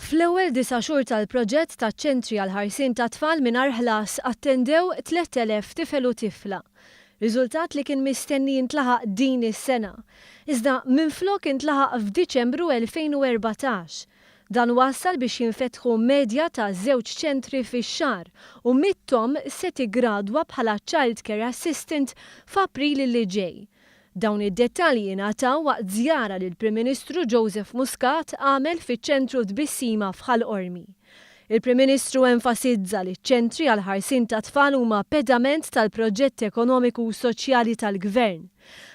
Fl-ewwel disa' xhur tal-proġett taċ-ċentri għall-ħarsien tat-tfal mingħajr ħlas attendew 3,000 tifel u tifla. Riżultat li kien mistenni jintlaħaq din is-sena. Iżda minflok intlaħaq f'Diċembru 2014. Dan wassal biex jinfetħu medja ta' żewġ ċentri fix-xahar u mitt omm se tiggradwa bħala Child Care Assistant f'April li ġej. Dawn id-dettalji ngħataw waqt żjara li l-Prim Ministru Joseph Muscat għamel fiċ-Ċentru Tbissima f'Ħal Qormi. Il-Prim Ministru enfasizza li ċ-ċentri għall-ħarsien tat-tfal huma pedament tal-proġett ekonomiku u soċjali tal-Gvern.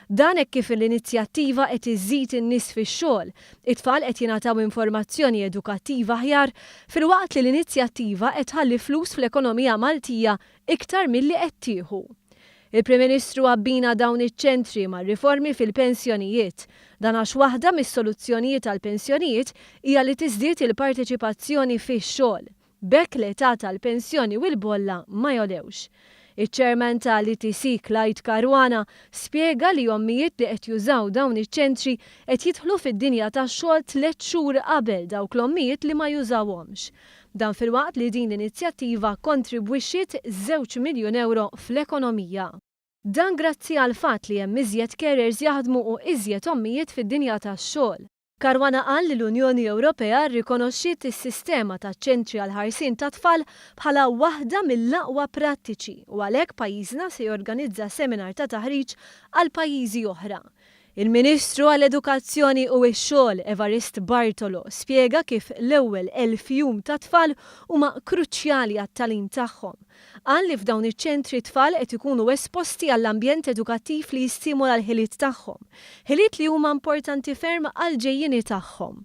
Dan hekk kif l-inizjattiva qed iżżid in-nies fix-xogħol, it-tfal qed jingħataw informazzjoni edukattiva aħjar filwaqt li l-inizjattiva qed tħalli flus fl-ekonomija Maltija iktar milli qed tieħu. Il-Prim Ministru abbina dawn iċ-ċentri mar-riformi fil-pensjonijiet. Dan għax waħda mis-soluzzjonijiet għall-pensjonijiet hija li tiżdied il-parteċipazzjoni fix-xogħol. B'hekk l-età tal-pensjoni u l-bolla ma jogħlewx. Iċ-Chairman ta' l-ETC Clyde Caruana spjega li ommijiet li qed jużaw dawn iċ-ċentri qed jidħlu fid-dinja tax-xogħol tlett xhur qabel dawk l-ommijiet li ma jużawhomx. Dan filwaqt li din l-inizjattiva kkontribwixxiet żewġ miljun ewro fl-ekonomija. Dan grazzi għall-fatt li hemm iżjed carers jaħdmu u iżjed ommijiet fid-dinja tax-xogħol. Caruana qal li l-Unjoni Ewropea rrikonoxxiet is-sistema taċ-ċentri għall-ħarsien tat-tfal bħala waħda mill-aqwa prattiċi u għalhekk pajjiżna se jorganizza seminar ta' taħriġ għal pajjiżi oħra. Il-Ministru għall-Edukazzjoni u x-Xogħol, Evarist Bartolo, spjega kif l-ewwel 1,000 jum tat-tfal huma kruċjali għat-tagħlim tagħhom. Qal li f'dawn iċ-ċentri t-tfal qed ikunu esposti għall-ambjent edukattiv li jistimola l-ħiliet tagħhom, ħiliet li huma importanti ferm għall-ġejjieni tagħhom.